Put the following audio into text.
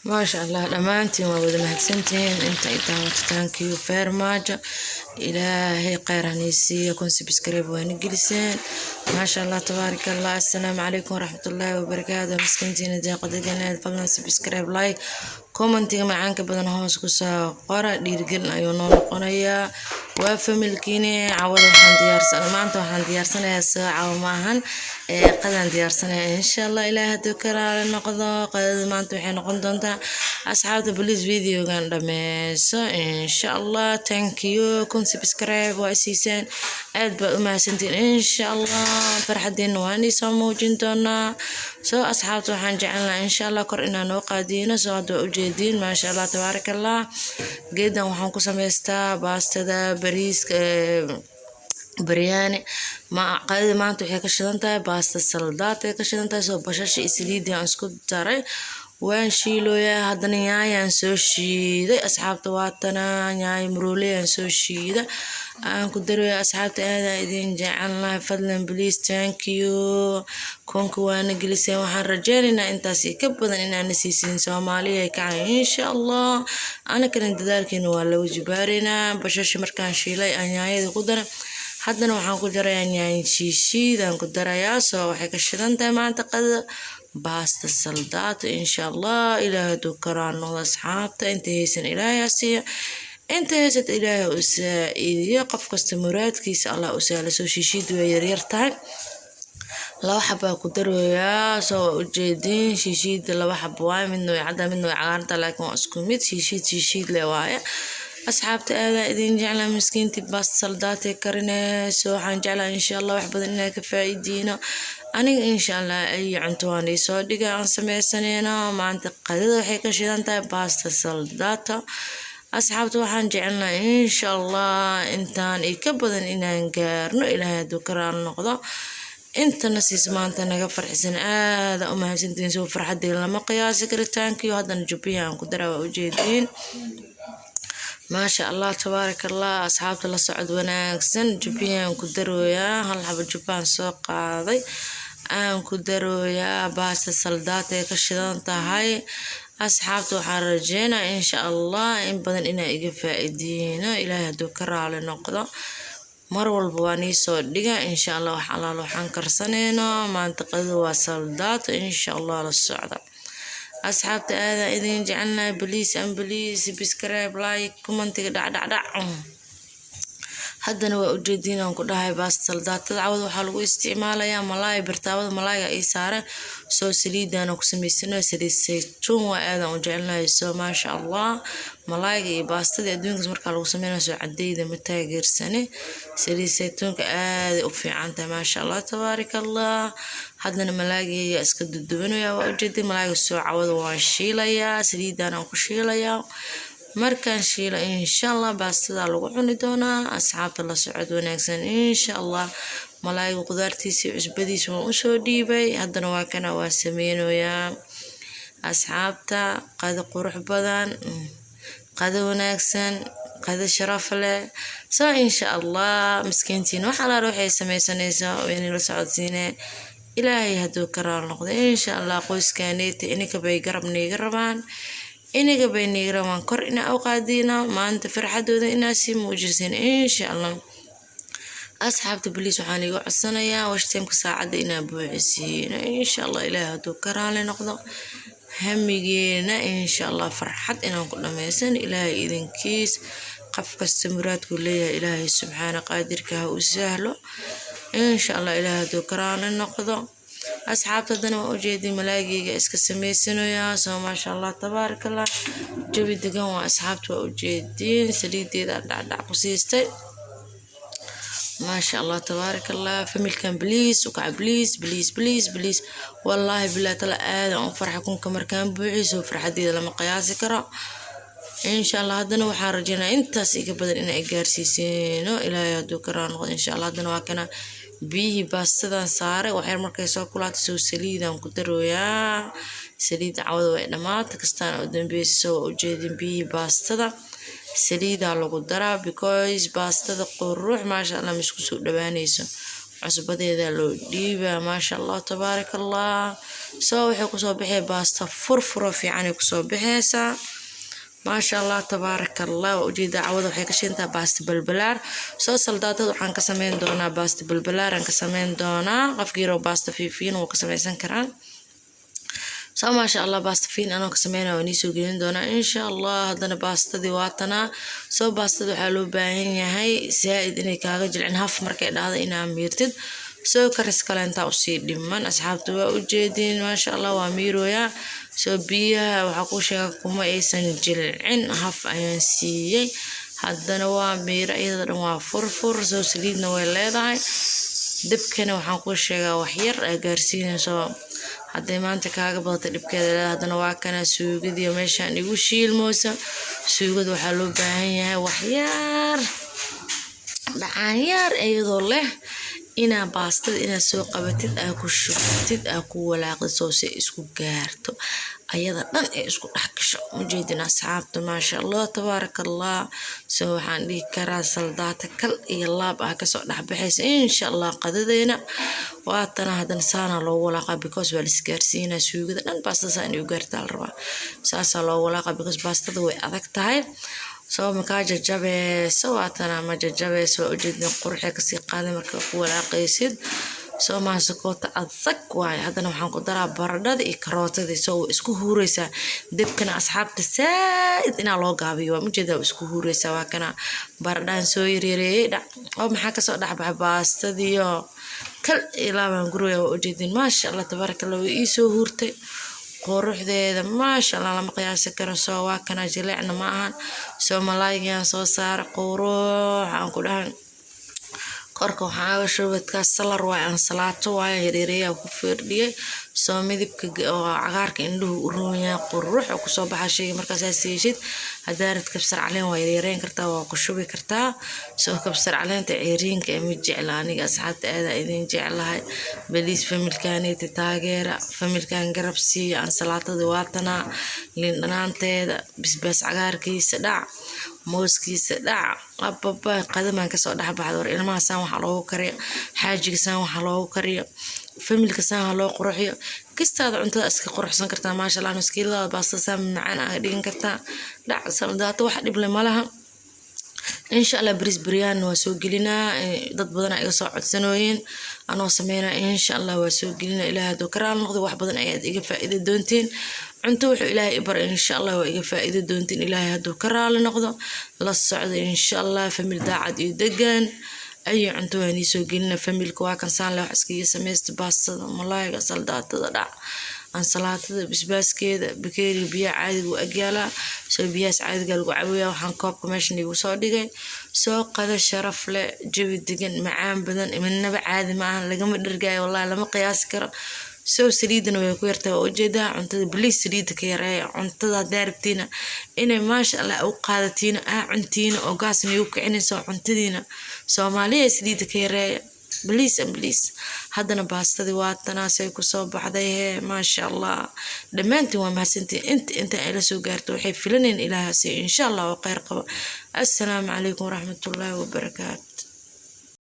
Maasha Allah, dhammaantiin waa wada mahadsantihiin inta i daawato. Thank you very much. Ilaahay kheyr hanii siiyo. 1000 subscribe waana geliseen. Maasha Allah, tabaaraka Allah. Assalaamu calaykum waraxmatullaahi wabarakaatu. Miskiintiina deeqa deganeed, fadlan subscribe, like, commentiga macaanka badan hoos kusoo qora. Dhiirigelin ayuu noo noqonayaa. Waa familkiini. Cawada waxaan diyaarsan, maanta waxaan diyaarsanayaa, soo cawo maahan, ee qadaan diyaarsanayaa, insha Allah, Ilaahay hadduu ka raali noqdo. Qadada maanta waxay noqon doontaa, asxaabta, please videogan dhameyso, insha Allah. Thank you. 1000 subscribe waa isiiseen, aad baad u mahadsantihiin. Insha Allah farxadiina waan isoo muujin doonaa. Soo asxaabta, waxaan jecelnahay, insha Allah, kor inaan noo qaadiino. Soo hadda waa ujeediin, maasha Allah, tabaaraka Allah. Geedan waxaan ku samaystaa baastada, bariiska, baryaani. Ma qadada maanta waxay ka shidan tahay baasta saldaat ay ka shidan tahay. Soo bashasha iyo saliidii aan isku daray, waan shiilooyaa. Haddana yaanyaan soo shiiday, asxaabta. Waatana yaanyo marooley aan soo shiida, aan ku darooya. Asxaabta, aadaan idin jecelnahay. Fadlan, please, thank you. 1000-ka waana geliseen. Waxaan rajeynaynaa intaas ka badan inaana siisin. Soomaaliya kacay, insha Allah. Anakana dadaalkeena waa lagu jibaareynaa. Bashasha markaan shiilay, aan yaanyada ku daray. Haddana waxaan ku darayaa yaanyo shiishiid aan ku darayaa. Soo waxay ka shidan tahay maanta qadada baasta saldaata, insha Allah, Ilaahay hadduu karaan noqdo. Asxaabta, inta haysan Ilaahay ha siiya, inta haysata Ilaahay u saa-iidiyo. Qof kasta muraadkiisa Allah u sahla. Soo shiishiid way yaryar tahay, laba xabaa ku darooyaa. Soo waa ujeediin, shiishiida laba xabo waaye. Midna way caddaa, midna way cagaaranta, laakiin waa isku mid. Shiishiid shiishiid le waaye. Asxaabta, aadaa idin jeclaa. Miskiintii baasta saldaatay karinayso. Waxaan jeclaa, insha Allah, wax badan inaa ka faa'iidiino aniga. Insha Allah, ay cunto waan iisoo dhiga, aan sameysanayno. Maanta qadada waxay ka shidan tahay baasta saldaata. Asxaabta, waxaan jecelnahay, insha Allah, intaan iyo ka badan inaan gaarno, Ilaahay hadduu ka raali noqdo. Intana siis maanta naga farxisan, aada u mahadsantihiin. Soo farxadii lama qiyaasi karitaankiyo. Haddana jubbihi aan ku dara, waa ujeediin. Maasha Allah, tabaaraka Allah. Asxaabta, la socod wanaagsan. Jubbihii ku darooyaa, hal xabo jubbaan soo qaaday, aan ku darooyaa. Baasta saldaata ay ka shidan tahay. Asxaabta, waxaan rajeynaa, insha Allah, in badan inaa iga faa'iidiino, Ilaahay hadduu ka raali noqdo. Mar walba waa nii soo dhiga, insha Allah, wax alaal waxaan karsanayno. Maanta qadada waa saldaata, insha Allah. La socda, asxaabta. Aadaa idin jecelnahay. Please and please, subscribe, like, commentiga dhacdhacdhac. Haddana waa ujeediin aan ku dhahay, baasta saldaatada cawada waxaa lagu isticmaalayaa malaay. Birtaawada malaayga ii saaran. Soo saliidaana ku samaysanayo, saliid saytuun waa aadaan u jecelnahay. Soo maasha Allah, malaayga iyo baastada adduunkaas markaa lagu sameynayo, soo cadayda ma taageersane. Saliid saytuunka aaday u fiican tahay. Maasha Allah, tabaaraka Allah. Haddana malaayga iska dudubanaya, waa ujeedin malaayga. Soo cawada waan shiilayaa, saliidaan aan ku shiilayaa. Markaan shiilo, insha Allah, baastadaa lagu cuni doonaa. Asxaabta, la socod wanaagsan, insha Allah. Malaayga qudaartiisa iyo cusbadiisa waan usoo dhiibay. Haddana waa kana, waa sameynoyaa. Asxaabta, qado qurux badan, qado wanaagsan, qado sharaf leh. Soo insha Allah, miskiintiin wax alaal waxay sameysanaysaa wayna la socodsiinee, Ilaahay hadduu ka raal noqdo, insha Allah. Qoyskaneeta ininka bay garab niiga rabaan, iniga bay niiga rabaan kor inaa u qaadiina, maanta farxadooda inaa sii muujisin, insha Allah. Asxaabta, please, waxaan iga codsanayaa watch timeka saacadda inaa buuxisiino, insha Allah, Ilaahay hadduu ka raali noqdo. Hamigeena, insha Allah, farxad inaan ku dhameysan, Ilaahay idinkiis. Qof kasta muraadkuu leeyahay Ilaahay subxaana qaadirka ha u sahlo, insha Allah, Ilaahay hadduu ka raali noqdo. Asxaabta, haddana waa ujeedin, malaageyga iska sameysanayaa. Soo maasha Allah, tabaaraka Allah, jawi degan waa. Asxaabta, waa ujeediin, saliideeda dhacdhac ku siistay. Maasha Allah, tabaaraka Allah. Familkan, please ukaca, please, please, please, please. Wallaahi bilahi tala, aadan u farxa 1000-ka markaan buuxiso. Farxadeeda lama qiyaasi karo, insha Allah. Haddana waxaan rajeynaa intaas iga badan inay gaarsiisiino, Ilaahay hadduu ka raali noqdo, insha Allah. Haddana waa kana, biyihii baastadan saaray. Waxyar markay soo kulaatay, soo saliidaan ku darooyaa. Saliidda cawada way dhammaata kastaan u dambeysay. Soo waa ujeedin, biyihii baastada saliidaa lagu daraa, because baastada qurux, maasha Allah, ma isku soo dhawaanayso. Cusbadeeda loo dhiibaa, maasha Allah, tabaaraka Allah. Soo waxay kusoo baxay baasta furfuro fiicanay kusoo baxaysaa, maasha Allah, tabaaraka Allah. Waa ujeedaa, cawada waxay ka shiintaa baasta balbalaar. Soo saldaatada waxaan ka sameyn doonaa baasta balbalaar aan ka sameyn doonaa. Qofkii rabo baasta fiifiin wuu ka sameysan karaa. Soo maasha Allah, baasta fiin anoo ka sameynaya waan iisoo gelin doonaa, insha Allah. Haddana baastadii waatanaa. Soo baastada waxaa loo baahan yahay zaa-id inay kaaga jilcin, haf markay dhahdo inaa miirtid. Soo karis kaleentaa usii dhiman, asxaabta, waa ujeediin, maasha Allah, waa miirooyaa. Soo biyaha waxaa kuu sheega kuma aysan jilcin, haf ayaan siiyey. Haddana waa miiro, iyada dhan waa furfur. Soo saliidna way leedahay, dabkana waxaan kuu sheegaa waxyar aa gaarsiinayso. Hadday maanta kaaga badata, dhibkeeda leedahay. Haddana waa kana suugadiyo meeshaan igu shiilmoosa. Suugada waxaa loo baahan yahay waxyar dhacaanyaar iyadoo leh inaa baastada inaad soo qabatid, aa ku shubtid, aa ku walaaqdid, soo si isku gaarto, ayada dhan ay isku dhex gasho. Ujeedin, asxaabta, maasha Allah, tabaaraka Allah. Soo waxaan dhihi karaa saldaata kal iyo laab ah kasoo dhex baxaysa, insha Allah. Qadadeena waatana. Haddana saana loogu walaaqaa because waa la isgaarsiinaa suugada dhan. Baastada saa inay u gaartaa la rabaa, saasaa loogu walaaqaa because baastada way adag tahay. Soo makaa jajabeeso, waatana ma jajabeeso, waa ujeedin, quruxay kasii qaaday marka ku walaaqaysid. Soo maasakoota adag waaye. Haddana waxaan ku daraa baradhada iyo karootadii. Soo way isku huureysaa. Debkana, asxaabta, saa-id inaa loo gaabiyo waa ujeedaa, waa isku huureysaa. Waa kana baradhahan soo yaryareeyey, dhac oo maxaa kasoo dhexbaxay baastadiyo kal ilaa baan guraya. Waa ujeedin, maasha Allah, tabaaraka Allah, way iisoo huurtay. Quruxdeeda, maasha Allah, lama qiyaasi karo. Soo waa kana, jileecna ma ahan. Soo malaayigan soo saara, qurux aan ku dhahan. Korka waxaa aga shubadkaa salar waaye, ansalaato waaye, yareereeyaa ku firdhiyay. Soo midabka oo cagaarka indhuhu u roon yahay, qurux oo kusoo baxa shayga markaasaa siishid. Haddaa rabtid kabsar caleen waa yareereyn kartaa, waa ku shubi kartaa. Soo kabsar caleenta ceeriinka ee ma jecla aniga. Asxaabta, aadaa idin jeclahay. Please, familkaaneyta taageera, familkan garab siiya. Ansalaatada waatanaa, liin dhanaanteeda, bisbaas cagaarkiisa dhac, mooskiisa dhac, ababa qadamaan kasoo dhexbaxda. War ilmaha saan waxaa loogu kariyo, xaajiga saan waxaa loogu kariyo, familka saan ha loo qurxiyo. Kistaada cuntada iska quruxsan kartaa, maasha Allah. Nuskiiladaada baasta saan macaan aa dhigan kartaa, dhac. Saldaata wax dhib leh malaha, insha Allah. Bariis biryaan waa soo gelinaa, dad badanaa iga soo codsanooyeen anoo sameynaa, insha Allah waa soo gelinaa. Ilaah hadduu ka raali noqdo, wax badan ayaad iga faa'iidi doonteen. Cunto wuxuu Ilaahay i baray, insha Allah, waa iga faa'iidi doonteen, Ilaahay hadduu ka raali noqdo. La socda, insha Allah, famil daacad iyo degan ayo cunto waa nii soo gelina. Familka waa kan saan leh, wax iskaga sameysta baastada, malaayga, saldaatada dhac, ansalaatada, basbaaskeeda, bakeeriga biyaha caadiga u agyaalaa. Soo biyahaas caadiga lagu cabayaa. Waxaan koobka meeshan igu soo dhigay. Soo qado sharaf leh, jawi degan, macaan badan, midnaba caadi ma ahan, lagama dhergaayo, wallahi lama qiyaasi karo. Soo saliidana way ku yartahay, waa ujeedaa. Cuntada please saliida ka yareeya. Cuntada haddaa rabtiina inay maasha Allah u qaadatiina, aa cuntiina oo gaasna igu kicinayso cuntadiina, Soomaaliya, saliida ka yareeya, please and please. Haddana baastadii waa tanaasay kusoo baxday hee, maasha Allah. Dhammaantiin waa mahadsantiin inta ay la soo gaarto. Waxay filaneen Ilaahasi, insha Allah, oo kheyr qabo. Assalaamu calaykum waraxmatullaahi wabarakaatu.